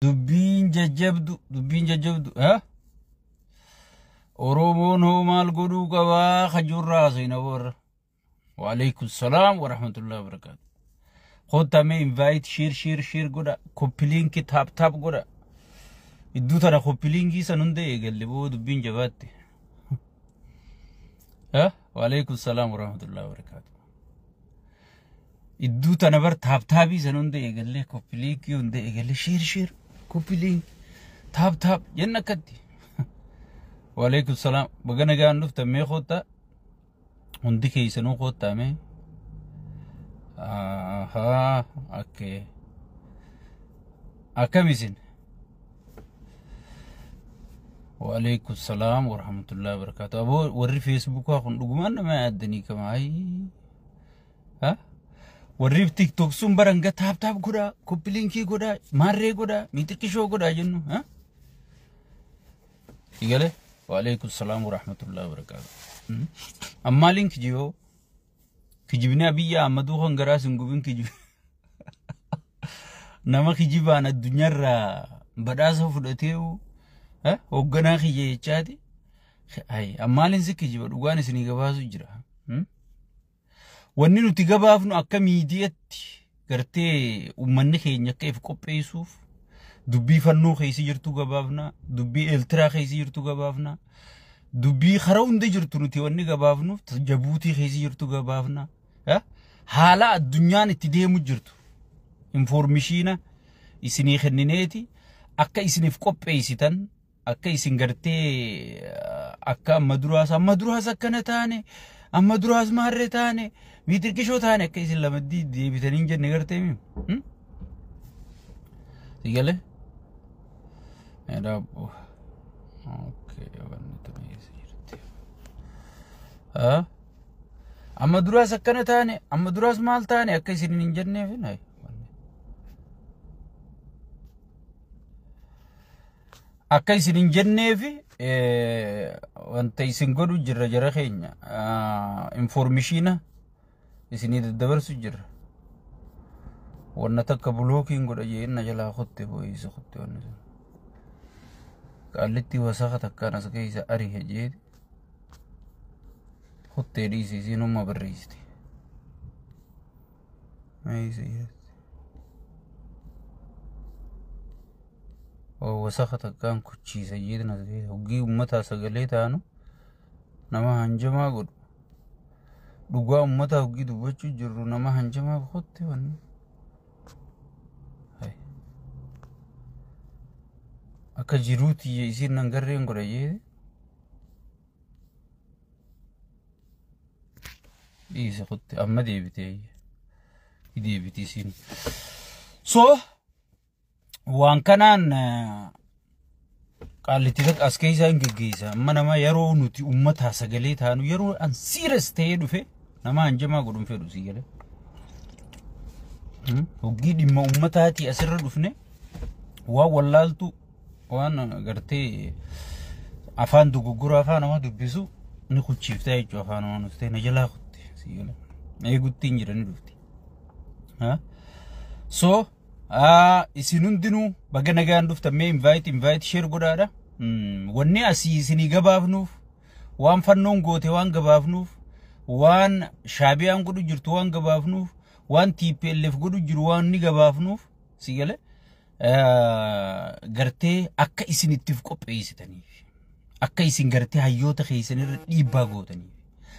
Dubbiin jajjabdu, dubbiin jajjabdu. Oromoon hoo maal godhuu qabaa kajuurraa haasofna warra. Waalaikum salaam wa rahmatullahi wa barakaatu. Kottaa mee invite, share, share, share godha. Copy link, tap tap godha. Iddoo tana copy linkii san hunda eegalle boo dubbiin jabaatte. Waalaikum salaam wa rahmatullahi wa barakaatu. Iddoo tana bar tap tapii san hunda eegalle, copy linkii hunda eegalle, share, share, copy link, tap tap jenna akkatti. Waalaikum salaam. Baga nagaan dhuftan, mee kottaa. Hundi keessanuu kottaa mee. Ahaa, okay. Akkam isin? Waalaikum salaam wa rahmatullahi wa barakaatu. Aboo, warri Feesbuukaa kun dhugumaan nama yaaddanii kama ayi. Ha? Warri TikTok sun baranga tap tap godhaa, copy linkii godhaa, maarree godhaa, miixiqqishoo godhaa jennu. Ha? Igale? Waalaikum salaam wa rahmatullahi wa barakaatu. Ammaa link jiyoo kijibni Abiyyi Ahmaduu kan garaa sin gubin kijibi. Nama kijibaan addunyaarraa badhaasa fudhatee hoogganaa kiyya jechaati. Ammaaliin si kijiba, dhugaan isinii gabaasu jira. Wanni nuti gabaafnu akka miidiyaatti gartee uummanni keenya akka if qopheessuuf dubbii fannoo keessa jirtu gabaafna, dubbii Eeltiraa keessa jirtu gabaafna, dubbii karaa hunda jirtu nuti wanni gabaafnuuf Jabuutii keessa jirtu gabaafna. Haala addunyaan itti deemu jirtu. Information isinii kennineeti akka isiniif qopheessitan, akka isin gartee akka amma duraas akkana taane, amma duraas maarree taane, miitirqishoo taane, akka isin lamaddii deebitanii hin jenne gartee mi? Sigalee? Daabbo. Okay, wanni tun eessa jirti? Amma duraas akkana taane, amma duraas maal taane akka isin hin jenneef nayi. Akka isin hin jenneef wanta isin godhu jirra, jara keenya. Information isinii daddabarsu jirra. Wanna takka blockiin godha jeen na jalaa kutte, boo'isa kutte wanni sun. Qaallitti wasaka takkaan as keessa ariha jeeti. Kuttee dhiisi, isiinuma barreessite. Meesha jirti. Wasaka takkaan kuchiisa jeetin as keessa. Hoggii uummataa sagalee taanu nama hanjamaa godhu. Dhugaa uummataa hoggii dubbachuu jirru nama hanjamaa kutte wanni. Akka jiruuti isiin nan garreen godha jeeti. Dhiise, kutte, amma deebitee deebiti isiin. So waan kanaan qaallitti takka as keessaa hin geggeessa. Amma nama yeroo nuti uummataa sagalee taanu, yeroo an serious ta'ee dhufe, nama hanjamaa godhuun fedhu si galee. Hoggii dhimma uummataatii asirra dhufne waan wallaaltu, waan gartee afaan dogoggoraa afaan nama dubbisu ni kuchiiftaa jechuudha, afaan waan dhuftee na jalaa kutte si galee. Eegutti hin jirani dhufti. So isin hundinuu baga nagaan dhuftan, mee invite, invite, share godhaadha. Wanni asii isinii gabaafnuuf, waan fannoon goote waan gabaafnuuf, waan shaabiyaan godhu jirtu waan gabaafnuuf, waan TPLF godhu jiru waan ni gabaafnuuf si galee gartee akka isin ittiif qopheessitaniif, akka isin gartee hayyoota keessanirra dhiibbaa gootaniif,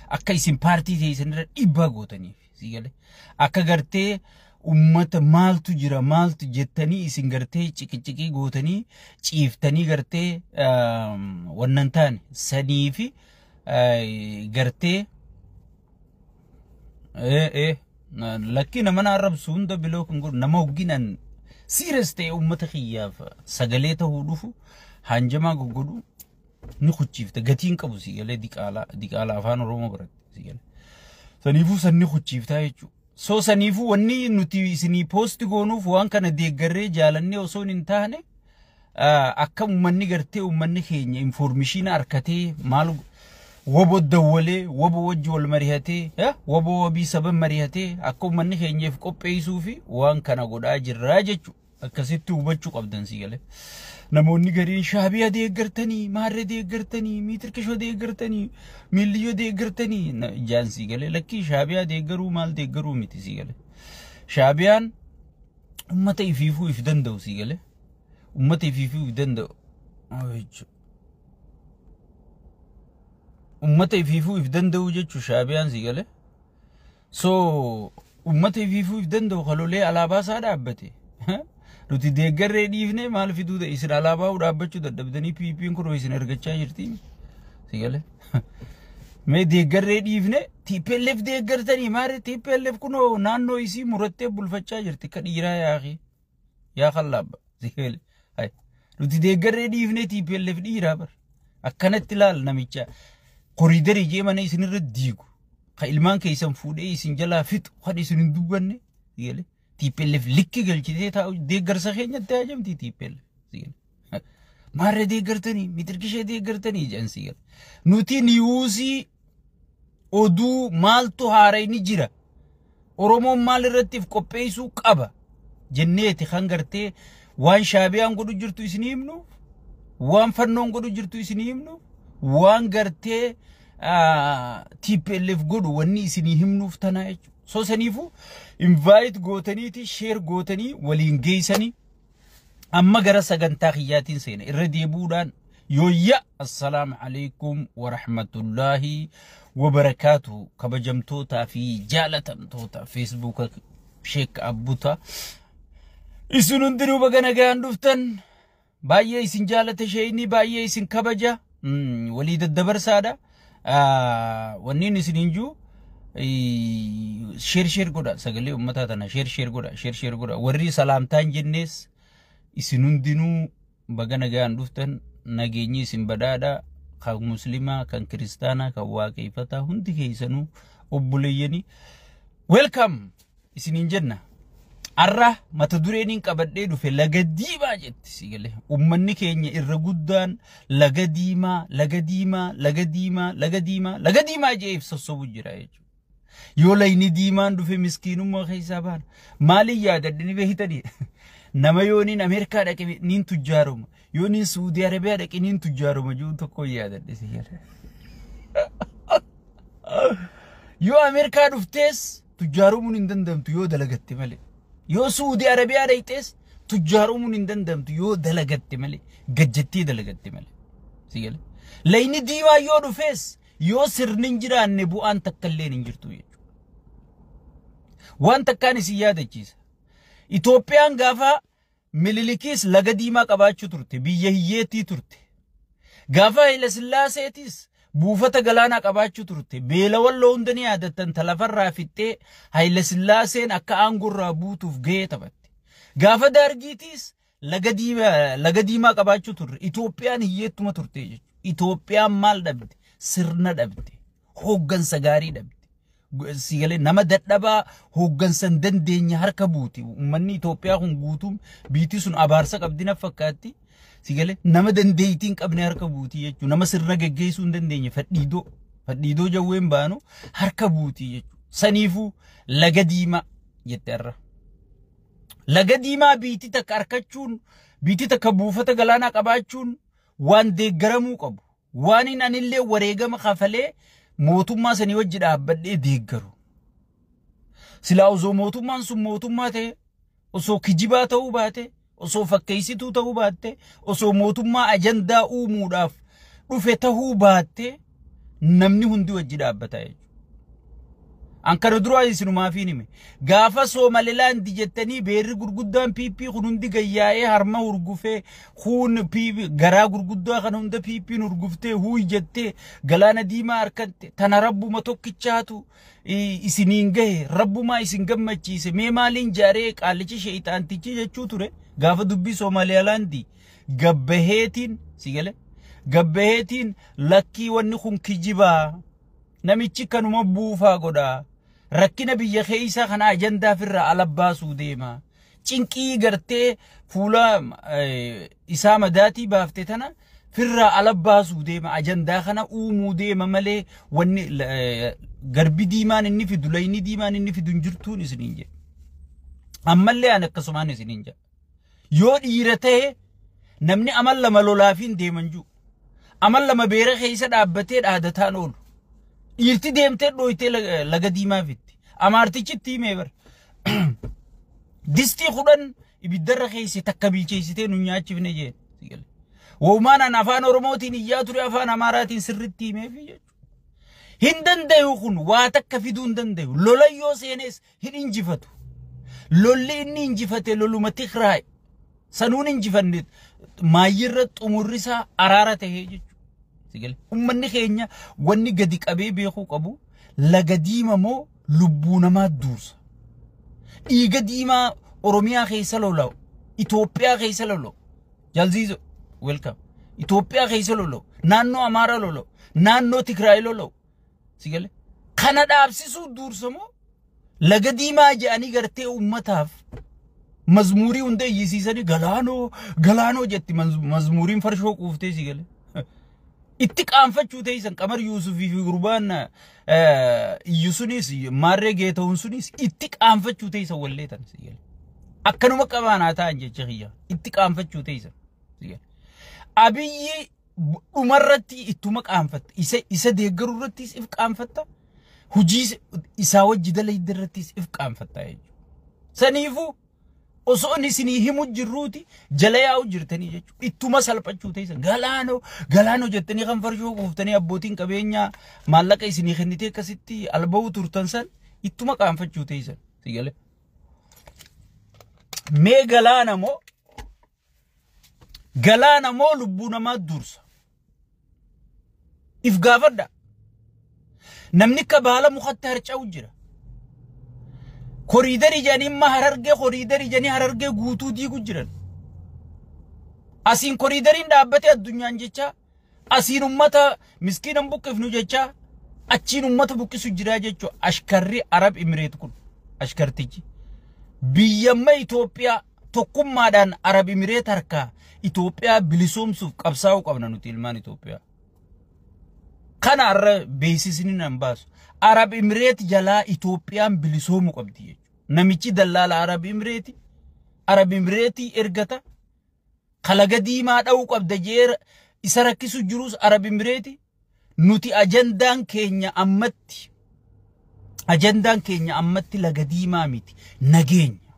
akka isin paartii keessanirra dhiibbaa gootaniif si galee, akka gartee ummata maaltu jira maaltu jettanii isin gartee ciqiciqii gootanii ciiftanii gartee wannan taane sanii fi gartee lakkii nama na arrabsu hunda block kan godhu. Nama hogginan serious ta'e ummata kiyyaaf sagalee ta'uu dhufu hanjamaa goggodhu ni kuchiifta, gatiin qabu si galee, diqaalaa diqaalaa afaan Oromoo baratte si galee. Saniifuu sanni kuchiiftaa jechuudha. So saniifuu wanni nuti isinii post goonuuf waan kana deeggarree jaalannee osoo hin taane, akka uummanni gartee uummanni keenya information harkatee maal wobo dawwalee, wobo wajji wal mari'atee, wobo wabii saba mari'atee akka uummanni keenyaaf qopheessuu fi waan kana godhaa jirraa jechuudha. Akkasitti hubachuu qabdan si galee. Namoonni gariin Shaabiyaa deeggartanii, Maarree deeggartanii, Miitirkishoo deeggartanii, Miilliyyoo deeggartanii jaan si galee. Lakkii, Shaabiyaa deeggaruu maal deeggaruu miti si galee. Shaabiyaan uummata ifiifuu if danda'u si galee. Uummata ifiifuu if danda'u. Uummata ifiifuu if danda'u jechuun Shaabiyaan si galee. So uummata ifiifuu if danda'u kalolee alaabaa isaa dhaabbate. Nuti deeggarree dhiifnee maal fiduu, isin alaabaa dhaabbachuu dadhabdanii PP'n kun isin ergachaa jirti. Si galee. Mee deeggarree dhiifne TPLF deeggartanii, maali TPLF kunoo naannoo isii murattee bulfachaa jirti akka dhiiraa yaaqii. Yaa kallaabba. Si galee. Nuti deeggarree dhiifnee TPLF dhiiraa bar. Akkanatti ilaal namicha koriidarii jee mana isinirra diigu. Kan ilmaan keessan fuudhee isin jalaa fixu kan isin hin dubbanne. Si galee. TPLF likki galchitee taa'u deeggarsa keenyatti haajamti TPLF. Maarree deeggartanii, Mitirkishee deeggartanii jedhan si gala. Nuti newsii oduu maaltu haara inni jira. Oromoon maal irratti qopheessuu qaba jenneeti kan gartee waan Shaabiyaan godhu jirtu isin himnu, waan Fannoon godhu jirtu isin himnu, waan gartee TPLF godhu wanni isinii himnuuf tanaa jechuudha. So saniifuu invite gootaniiti share gootanii waliin geessanii amma gara sagantaa kiyyaatiin seena irra deebuudhaan yooyya. Assalaamu alaikum warahmatullaahi wabarakaatu. Kabajamtootaa fi jaalatamtoota Feesbuuka Sheek Abbuta, isin hundinuu baga nagaan dhuftan. Baay'ee isin jaalata sheeyni, baay'ee isin kabaja, walii daddabarsaadha. Wanniin isin hin jiru, share share godha, sagalee uummataa tana share share godha, share share godha. Warri salaamtaan jennees isin hundinuu baga nagaan dhuftan. Nageenyi isin badhaadha. Kan Muslimaa, kan Kiristaanaa, kan Waaqeffataa, hundi keessanuu obboleeyyanii welcome isiniin jenna. Arra mata dureen hin qabadhee dhufe laga diimaa jetti si galee. Uummanni keenya irra guddaan laga diimaa, laga diimaa, laga diimaa, laga diimaa, laga diimaa jee sossobu jira jechuudha. Yoo layni diimaan dhufe miskiinummaa keessaa baana. Maaliin yaadadhe ni beektanii? Nama yooniin Ameerikaa dhaqe niin tujjaaroma. Yooniin Suudii Arabiyaa dhaqe niin tujjaaroma jiru tokko yaadadhe si galee. Yoo Ameerikaa dhuftees tujjaarumuun hin danda'amtu yoo dalagatte malee. Yoo Suudii Arabiyaa dhaqxees tujjaarumuun hin danda'amtu yoo dalagatte malee. Gajjattee dalagatte malee. Si galee. Layni diimaa yoo dhufees yoo sirni hin jiraanne bu'aan takka illee hin jirtu jechuudha. Waan takkaan isin yaadachiisa. Itoophiyaan gaafa Mililikis laga diimaa qabaachuu turte, biyya hiyyeettii turte. Gaafa Haile Sillaaseetis buufata galaanaa qabaachuu turte. Beela Walloo hunda ni yaadattan, talafarraa fixxee Haile Sillaaseen akka aangorraa buutuuf gahee taphatte. Gaafa Daargiitis laga diimaa qabaachuu turre. Itoophiyaan hiyyeettuma turte jechuudha. Itoophiyaan maal dhabde? Sirna dhabde. Hooggansa gaarii dhabde. Sigalee nama dadhabaa hooggansa hin dandeenye harka buuti. Uummanni Itoophiyaa kun guutuun biitii sun abaarsa qabdi na fakkaatti. Sigalee nama dandeettii hin qabne harka buuti jechuudha. Nama sirna geggeessuu hin dandeenye, fadhiidoo fadhiidoo jawween baanu harka buuti jechuudha. Saniifuu laga diimaa jette har'a. Laga diimaa biitii takka harkachuun, biitii takka buufata galaanaa qabaachuun waan deeggaramuu qabu. Waan hin anillee wareegama kafalee mootummaa sanii wajji dhaabbadhee deeggaru. Silaa osoo mootummaan sun mootummaa ta'e, osoo kijibaa ta'uu baate, osoo fakkeessituu ta'uu baatte, osoo mootummaa ajandaa uumuudhaaf dhufe ta'uu baatte, namni hundi wajji dhaabbata jechuudha. An kana duraa isinumaafiin hime. Gaafa Soomalilaandi jettanii beerri gurguddaan PP kun hundi gayyaa'ee harma hurgufee, huun PP garaa gurguddaa kana hunda PP'n hurguftee huuy jettee galaana diimaa harkatte tana, rabbuma tokkichaatu isiniin gahe, rabbumaa isin gammachiise, mee maaliin jaaree qaalichi sheeyxaantichi jechuu ture. Gaafa dubbii Soomalilaandi gabbaheetiin si gale, gabbaheetiin lakkii, wanni kun kijibaa, namichi kanuma buufaa godhaa, rakkina biyya keessa kana ajandaa firraa ala baasuu deema, cinqii gartee fuula isaa madaatii baafte tana firraa ala baasuu deema, ajandaa kana uumuu deema malee wanni garbi diimaan inni fidu, layni diimaan inni fidu hin jirtuun isiniin jedhe. Ammallee ani akkasumaan isiniin jedha. Yoo dhiira ta'e namni amal lama lolaafiin deeman jiru. Amal lama beera keessa dhaabbatee dhaadataan oolu. Dhiirti deemtee dhooytee laga diimaa fitti. Amaartichi itti himee bara. Distii 10 ibiddarra keessa takka bilcheessitee nu nyaachifne jeen. Woomaan an afaan Oromootiin iyyaa ture afaan Amaaraatiin sirriitti himeefi jechuudha. Hin dandayu kun waa takka fiduu hin dandayu. Lola yoo seenes hin injifatu. Lolli inni injifate loluma Tigraay. Sanuun injifanne maayyirra xumurrisaa araara tahee jechuudha. Uummanni keenya wanni gadi qabee beekuu qabu laga diima moo lubbuu namaa duursa. Dhiiga diimaa Oromiyaa keessa lola'u, Itoophiyaa keessa lola'u. Jalziizo, welcome. Itoophiyaa keessa lola'u, naannoo Amaaraa lola'u, naannoo Tigraay lola'u. Sigale. Kana dhaabsisuu duursa moo laga diimaa jedhanii gartee uummataaf mazmuurii hunda iyyisiisanii galaanoo galaanoo jetti mazmuuriin farshoo quuftee sigale. Itti qaanfachuu teessan Qamar Yuusufii fi gurbaan iyyu sunis maarree geeta'uun sunis itti qaanfachuu teessan walleetan sigale. Akkanuma qabaanaa ta'an jecha kiyya itti qaanfachuu teessan sigale. Abiyyi dhumarratti ittuma qaanfatta isa deeggaruu irrattis if qaanfatta hojii isaa wajji dalayda irrattis if qaanfatta jechuudha. Saniifuu osoo inni isinii himu jirruuti jala yaa'u jirtanii jechuudha. Ittuma salphachuu teessan galaanoo galaanoo jettanii kan farshoo kuuftanii abbootiin qabeenyaa maallaqa isinii kennitee akkasitti alba'uu turtan san ittuma qaanfachuu teessan. Sigale. Mee galaana moo lubbuu namaa dursa. If gaafadha. Namni akka baala mukatti harca'u jira. Koriidarii jedhanii imma harargee koriidarii jedhanii harargee guutuu diigu jiran. Asiin koriidariin dhaabbate addunyaan jecha asiin ummata miskiinan buqqifnu jecha achiin ummata buqqisu jira jechuudha. Ashkarri Arab Imireet kun ashkartichi. Biyyamma Itoophiyaa tokkummaadhaan Arab Imireet harkaa Itoophiyaa bilisoomsuuf qabsaa'uu qabna nuti ilmaan Itoophiyaa. Kana har'a beeksisni nan baasu. Arab Imireet jalaa Itoophiyaan bilisoomuu qabdi jechuudha. Namichi dallaala Arab Imireeti. Arab Imireetii ergata. Kalaga diimaa dha'uu qabda jeera isa rakkisu jirus Arab Imireeti. Nuti ajandaan keenya ammatti laga diimaa miti nageenya.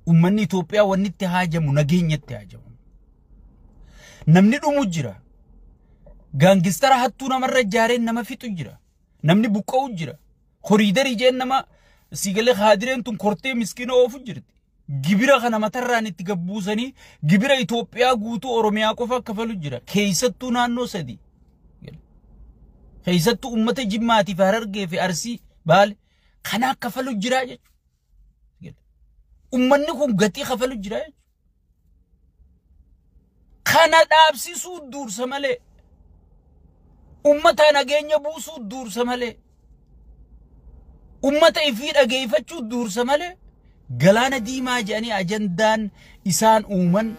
Uummanni Itoophiyaa wanni itti haajamu nageenyatti haajamu. Namni dhumu jira. Gaangistara hattuu namarra ijaareen nama fixu jira. Namni buqqa'u jira. Koriidarii jeen nama sigalee haadireen tun kortee miskiina oofu jirti. Gibira kana matarraan itti gabbuusanii gibira Itoophiyaa guutuu Oromiyaa qofa kafalu jira. Keessattuu naannoo sadi. Keessattuu uummata Jimmaatii fi Harargee fi Arsii Baale kana kafalu jira jechuudha. Uummanni kun gatii kafalu jira jechuudha. Kana dhaabsisuu dursa malee. Uummata nageenya buusuu dursa malee. Uummata ifii dhageeffachuu dursa malee. Galaana diimaa jedhanii ajandaan isaan uuman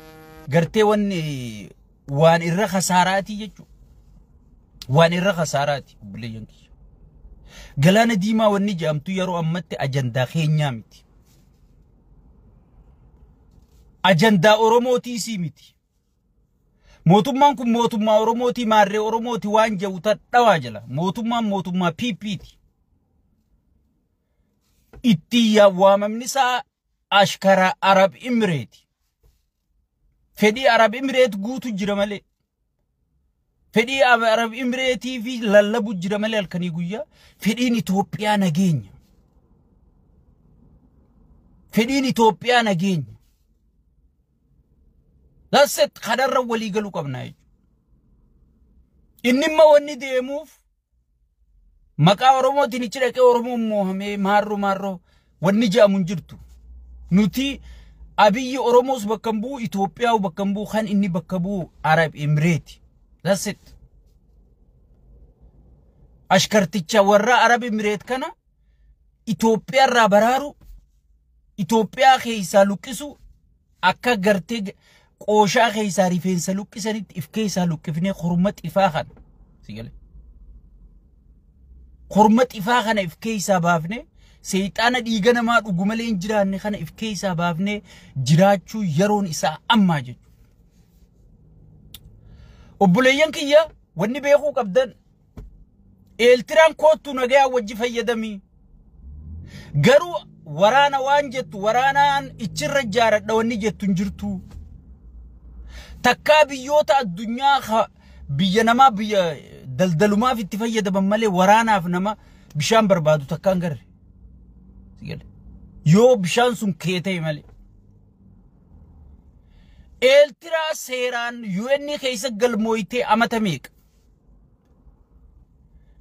gartee wanni waan irra khasaaraatii jechuudha. Waan irra khasaaraati obboleeyyan kiyya. Galaana diimaa wanni jedhamtu yeroo ammatti ajandaa keenyaa miti. Ajandaa Oromootiisii miti. Mootummaan kun mootummaa Oromootii maarree Oromootii waan jedhu dhawaa jala. Mootummaan mootummaa PP'ti. Itti waamamni isaa ashkara Arab Imireeti. Fedhii Arab Imireet guutu jira malee. Fedhii Arab Imireetii fi lallabu jira malee halkanii guyyaa. Fedhiin Itoophiyaa nageenya. Fedhiin Itoophiyaa nageenya. That's it. Kanarra walii galuu qabna jechuudha. Inni immoo wanni deemuuf maqaa Oromootiin ichi dhaqee Oromoon moohamee maarroo maarroo wanni jedhamu hin jirtu. Nuti Abiyyi Oromoos bakka hin bu'u, Itoophiyaa bakka hin bu'u, kan inni bakka bu'u Arab Imireeti. That's it. Ashkarticha warra Arab Imireet kana Itoophiyaa irraa baraaru, Itoophiyaa keessaa luqqisu akka gartee qooshaa keessaa rifeensa luqqisanitti if keessaa luqqifnee korma xifaa kana. Sigale. Korma xifaa kana if keessaa baafnee Seexaana dhiiga namaa dhugu malee hin jiraanne kana if keessaa baafnee jiraachuu yeroon isaa ammaa jechuudha. Obboleeyyan kiyya, wanni beekuu qabdan, Eeltiraan koottuu nagayaa wajji fayyadamii. Garuu waraana waan jettu, waraanaan ichirra ijaaradha wanni jettu hin jirtu. Takkaa biyyoota addunyaa biyya namaa biyya daldalumaaf itti fayyadaman malee waraanaaf nama bishaan barbaadu takkaan garre. Yoo bishaan sun kee ta'e malee. Eeltiraa seeraan UN keessa galmooytee amata meeqa?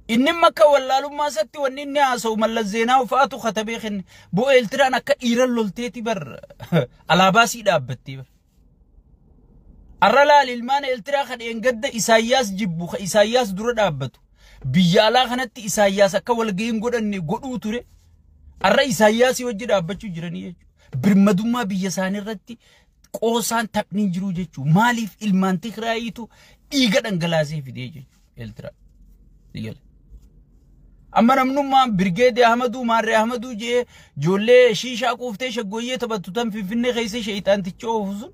Inni akka wallaalummaa isaatti wanni inni haasa'u Mallas Zeenaa ufaatu katabee kenne. Boo, Eeltiraan akka dhiiran lolteeti bar, alaabaa sii dhaabbattee bar. Arra laal, ilmaan Eeltiraa kan dheengadda Isaayyaas jibbu, ka Isaayyaas dura dhaabbatu. Biyya alaa kanatti Isaayyaas akka walga'iin godhanne godhuu ture. Arra Isaayyaasii wajji dhaabbachuu jiranii jechuudha. Birmadummaa biyya isaanii irratti qoosaan taphni hin jiru jechuudha. Maaliif? Ilmaan Tigraayitu dhiiga dhangalaasee fidee jechuudha Eeltiraa. Amma namnummaan Birgeedee Ahmaduu, Maarree Ahmaduu jee ijoollee shiishaa quuftee shaggooyyee taphattu tan Finfinnee keessa sheexaanticha oofu sun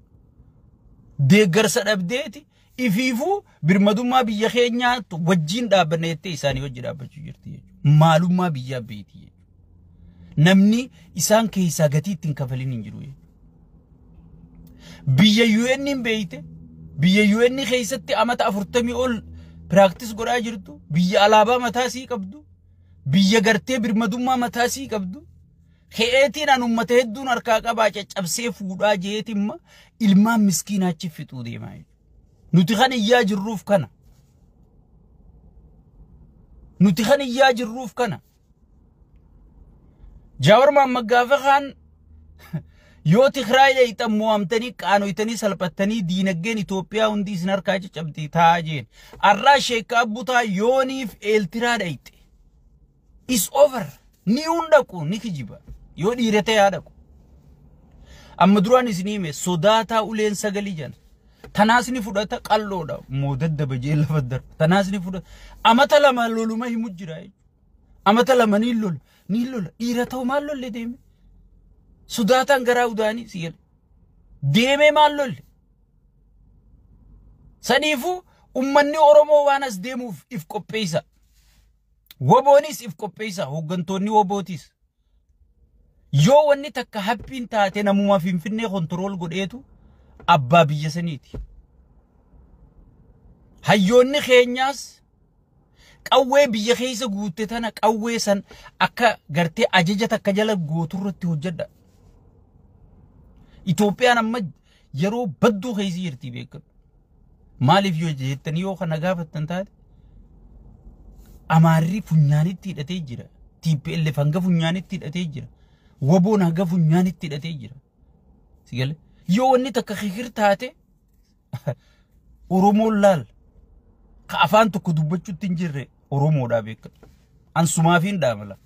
deeggarsa dhabdeeti ifiifuu birmadummaa biyya keenyaa wajjin dhaabbanne jettee isaanii wajji dhaabbachuu jirti jechuudha. Maalummaa biyyaa beeti jechuudha. Namni isaan keessaa gatii ittiin kafalin hin jiru jechuudha. Biyya UN hin beeyte, biyya UN keessatti amata 40 ol practice godhaa jirtu, biyya alaabaa mataa sii qabdu, biyya gartee birmadummaa mataa sii qabdu. Ke'eetiin an uummata hedduun harkaa qabaa caccabsee fuudhaa jeetimma ilmaan miskiinaa achi fixuu deemaa jechuudha. Nuti kan iyyaa jirruuf kana. Nuti kan iyyaa jirruuf kana. Jaawar Mahammad gaafa kaan yoo Tigraay dheeyxan mo'amtanii, qaanoytanii, salphattanii, diinagdeen Itoophiyaa hundi isin harkaa caccabdi taa'aa jeen. Arraa Sheekka Abbutaa yooniif Eeltiraa dheeyxe. Is over. Ni hundaqu ni kijiba. Yoo dhiira ta'e haa dhaqu. Amma duraan isin hime, sodaataa uleen sagalii jana. Tanaas ni fudhata, qalloodha. Moo daddaba jee lafa darba. Tanaas ni fudhata. Amata 2 loluma himu jira. Amata 2 ni lola. Ni lola. Dhiira ta'u maal lolle deeme? Sodaataan garaa udaanii si jedhe. Deemee maal lolle? Saniifuu ummanni Oromoo waan as deemuuf if qopheessa. Woboonis if qopheessa. Hooggantoonni wobootis. Yoo wanni takka happiin taate namuma Finfinnee control godheetu abbaa biyya saniiti. Hayyoonni keenyaas qawwee biyya keessa guutte tana, qawwee san akka gartee ajaja takka jala gootu irratti hojjedha. Itoophiyaan amma yeroo badduu keessa jirti, beekadhu. Maaliif yoo jettanii yoo kana gaafattan taate, Amaarri funyaanitti hidhatee jira. TPLF hanga funyaanitti hidhatee jira. Waboon hanga funyaanitti hidhatee jira. Sigale yoo wanni takka kikir taate, Oromoon laal ka afaan tokko dubbachuutti hin jirre Oromoodhaa, beekadhu. Ansumaafiin dhaamala.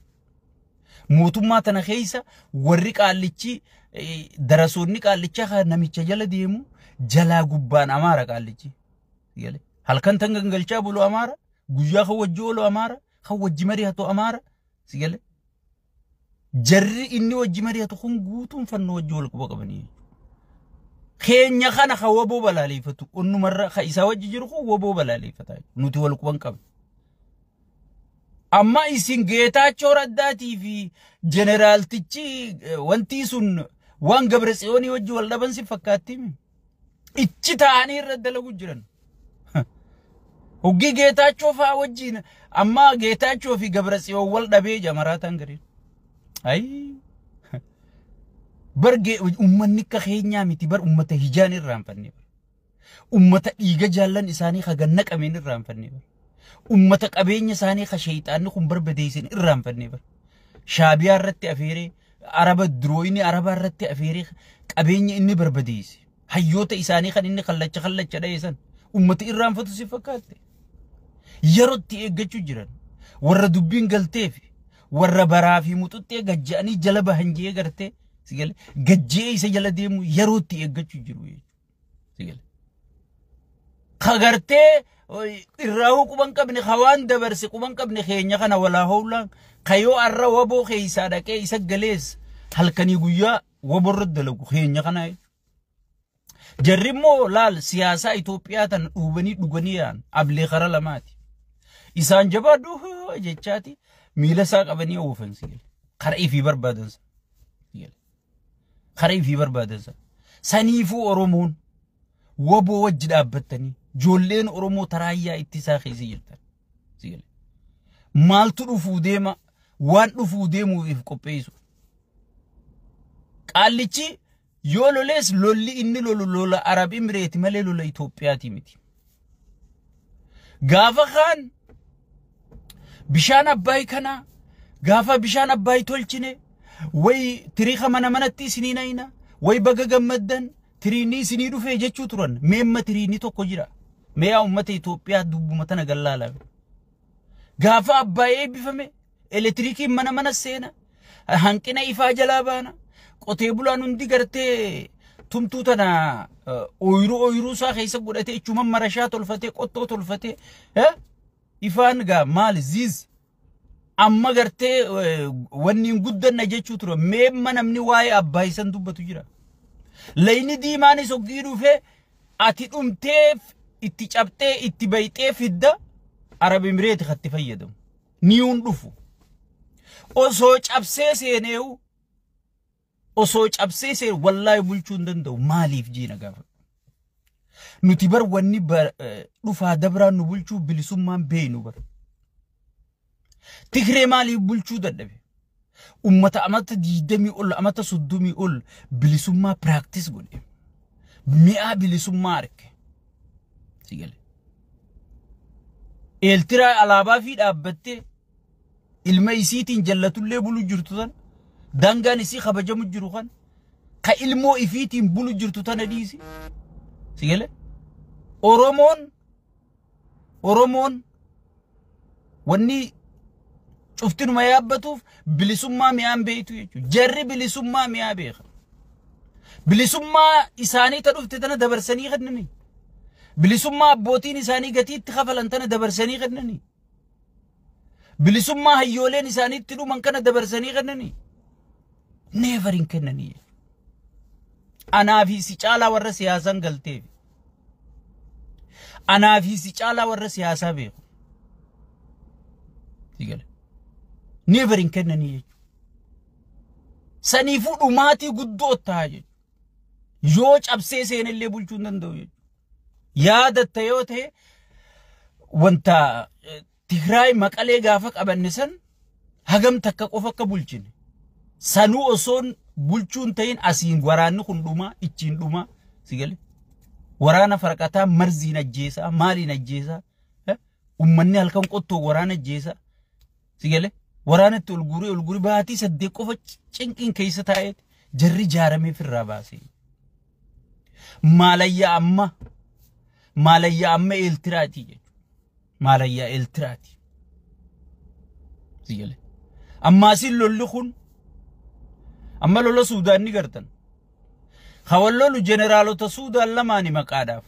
Mootummaa tana keessa warri qaallichi, darasoonni qaallichaa kan namicha jala deemu jalaa gubbaan Amaara qaallichi. Halkan tan gangalchaa bulu Amaara, guyyaa kan wajji oolu Amaara, kan wajji mari'atu Amaara. Sigale. Jarri inni wajji mari'atu kun guutuun fannoo wajji wal quba qabanii. Keenya kana kan waboo balaaleeffatu onnumarra kan isaa wajji jiru kun waboo balaaleeffata. Nuti wal quban qabna. Amma isin Geetaachoo Raddaatii fi jeneraaltichi wanti sun waan Gabra Tsiyoonii wajji wal dhaban si fakkaatti. Ichi ta'anii irra dalagu jiran. Hoggii Geetaachoo fa'aa wajjin amma Geetaachoo fi Gabra Tsiyoon wal dhabee jamaraataan gariin. Ayi. Bar uummanni akka keenyaa miti bar, uummata hijaan irraanfanne bar. Uummata dhiiga jaallan isaanii ka ganna qabeen irraanfanne bar. Uummata qabeenya isaanii ka sheeyxaanni kun barbadeessin irraanfanne bar. Shaabiyaa irratti afeeree, Araba durooyini Arabaa irratti afeeree qabeenya inni barbadeesse. Hayyoota isaanii kan inni kallacha kallacha dha'e san uummata irraanfatu si fakkaatte. Yerootti eeggachuu jiran warra dubbiin galteef, warra baraa fi muxuxxee gajja'anii jala bahan jee gartee sigale gajjee isa jala deemu yerootti eeggachuu jiru jechuudha. Sigale. Ka gartee irraa quban qabne hawaan dabarse quban qabne keenya kana walaa hoolaan kayoo arra waboo keeysaa dhaqee isa galees halkanii guyyaa waborra dalagu keenya kana. Jarri immoo laal siyaasaa Itoophiyaa tan dhuubanii dhuganii yaa'an ablee kara lamaati. Isaan jabaadhu jechaati miila isaa qabanii oofan sigale. Kara ifii barbaadan sigale. Kara ifii barbaadan saniifuu Oromoon waboo wajji dhaabbattanii ijoolleen Oromoo taraayyaa ittisaa keessa jirtan sigale. Maaltu dhufuu deema waan dhufuu deemuuf qopheessu. Qaallichi yoo lolees lolli inni lolu lola Arab Imireeti malee lola Itoophiyaati miti. Gaafa kaan bishaan Abbaay kana gaafa bishaan Abbaay tolchine way tiriika mana manatti isinii nayina way baga gammaddan tiriinni isinii dhufee jechuu turan meemma tiriinni tokko jira. Mee yaa uummata Itoophiyaa dubbuma tana gallaalame. Gaafa Abbaay eebbifame elektirikiin mana mana seena hanqina ifaa jalaa baana. Qotee bulaan hundi gartee tumtuu tana ooyiruu isaa keessa godhatee ichuman marashaa tolfatee qottoo tolfatee ifaan gaa maali ziiz amma gartee wanni hin guddanna jechuu ture meemma namni waa'ee Abbaay san dubbatu jira. Layni diimaanis hoggii dhufee ati dhumtee itti cabxee itti bayxee fidda Arab Imireeti katti fayyadamu. Niyuun dhufu. Osoo cabsee seeneewu osoo cabsee seen wallaahi bulchuu hin danda'u maaliif jiina gaafa. Nuti bar wanni dhufaa dabraan nu bulchuu bilisummaan beeynu bar. Tigree maaliif bulchuu dadhabe? Ummata amata 20 ol amata 30 ol bilisummaa practice godhe. Mi'a bilisummaa arge. Sigale. Eeltiraa alaabaa fi dhaabbattee ilma isiitiin jallatullee bulu jirtu tan daangaan isii kabajamu jiru kan ka ilmoo ifiitiin bulu jirtu tana dhiisi. Sigale. Oromoon wanni cuftinuma yaabbatuuf bilisummaa mi'aan beeytu jechuudha. Jarri bilisummaa mi'aa beeka. Bilisummaa isaanii ta dhufte tana dabarsanii kennanii. Bilisummaa abbootiin isaanii gatiitti kafalan tana dabarsanii kennanii. Bilisummaa hayyooleen isaanii itti dhuman kana dabarsanii kennanii. Never hin kennanii. Anaa fi si caalaa warra siyaasaan galteef. Anaa fi si caalaa warra siyaasaa beeku. Sigale. Never hin kennanii jechuudha. Saniifuu dhumaatii guddoo ta'a jechuudha. Yoo cabsee seenellee bulchuu hin danda'u jechuudha. Yaadatta yoo ta'e wanta Tigraay Maqalee gaafa qabanne san hagam takka qofa akka bulchine. Sanuu osoon bulchuun ta'in asiin waraanni kun dhumaa ichiin dhumaa sigale. Waraana farqataa marziin ajjeesaa maaliin ajjeesaa uummanni halkan qottoo waraana ajjeesaa sigale. Waraanatti ol guuree baatii 8 qofa cinqiin keessa taa'ee jarri jaaramee firraa baasee. Maalayyaa amma Eeltiraati jechuudha. Maalayyaa Eeltiraati. Sigale. Ammaasiin lolli kun amma lola Suudaan ni gartan. Hawallolu jeneraalota Suudaan lamaani maqaadhaaf.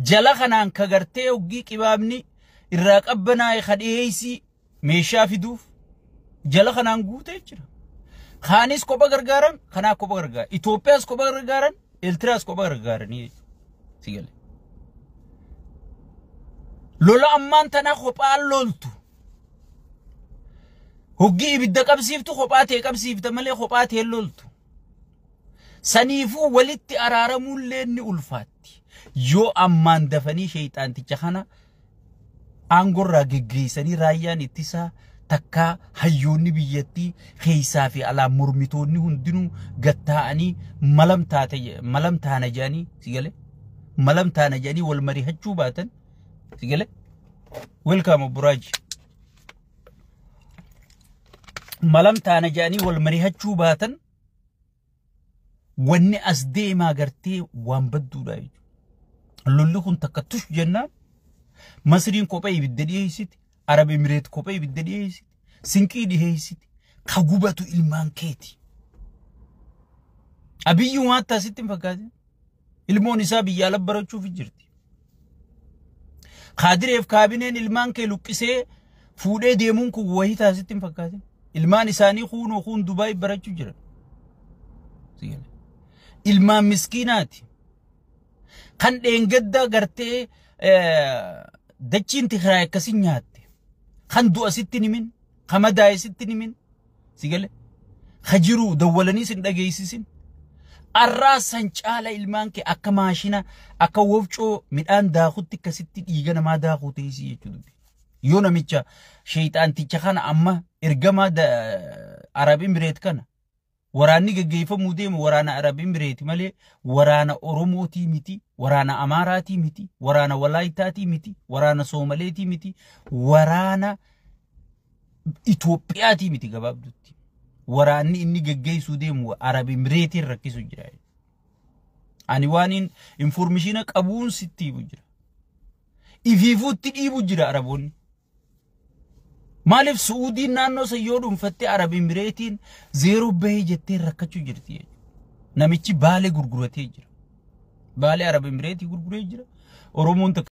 Jala kanaan ka gartee hoggii qibaabni irraa qabbanaa'e ka dhiyeessii meeshaa fiduuf jala kanaan guutee jira. Kaanis kopha gargaaran, kanaa kopha gargaaran. Itoophiyaas kopha gargaaran, Eeltiraas kopha gargaaranii jechuudha. Sigale. Lola ammaan tanaa kophaan loltu. Hoggii ibidda qabsiiftu kophaa ta'e qabsiifta malee kophaa ta'e loltu. Saniifuu walitti araaramuullee ni ulfaatti. Yoo ammaan dafanii sheexaanticha kana aangorraa geggeessanii raayyaan ittisaa takkaa hayyoonni biyyattii keessaa fi alaa mormitoonni hundinuu gattaa'anii malam taana jedhanii sigale malam taana jedhanii wal mari'achuu baatan sigale. Welcome Buraaji. Malam taana jedhanii wal mari'achuu baatan wanni as deemaa gartee waan badduudha jechuudha. Lolli kun takka tush jennaan Masriin kophee ibidda dhiyeessiti, Arab Emireet kophee ibidda dhiyeessiti, sinqii dhiyeessiti, ka gubatu ilmaan keeti. Abiyyi waan taasitti hin fakkaatin. Ilmoon isaa biyya ala barachuuf jirti. Kaadireef kaabineen ilmaan kee luqqisee fuudhee deemuun kun wahii taasitti hin fakkaatin. Ilmaan isaanii kuunoo kuun Dubaay barachuu jiran. Ilmaan miskiinaati. Kan dheengaddaa gartee dachiin Tigraay akkasin nyaatte. Kan du'a sitti himin, kan madaa'e sitti himin. Sigale. Ka jiru dawwalanii sin dhageessisin. Arraa san caala ilmaan kee akka maashina akka wofcoo midhaan daakutti akkasitti dhiiga namaa daakuu teessii jechuudha. Yoo namicha sheexaanticha kana amma ergamaa Arab Imireet kana waraanni gaggeeffamuu deemu waraana Arab Imireet malee waraana Oromootii miti, waraana Amaaraatii miti, waraana Walaayitaatii miti, waraana Soomaleetii miti, waraana Itoophiyaatii miti gabaabdutti. Waraanni inni gaggeessuu deemu Arab Imireetiin rakkisu jira. Ani waan information qabuun sitti himu jira. Ifiifuutti dhiibu jira Araboonni. Maaliif Su'uudiin naannoo san yoo dhuunfattee Arab Imireetiin zeeroo bahee jettee rakkachuu jirti. Namichi Baalee gurguratee jira. Baalee Arab Imireetii gurguree jira. Oromoon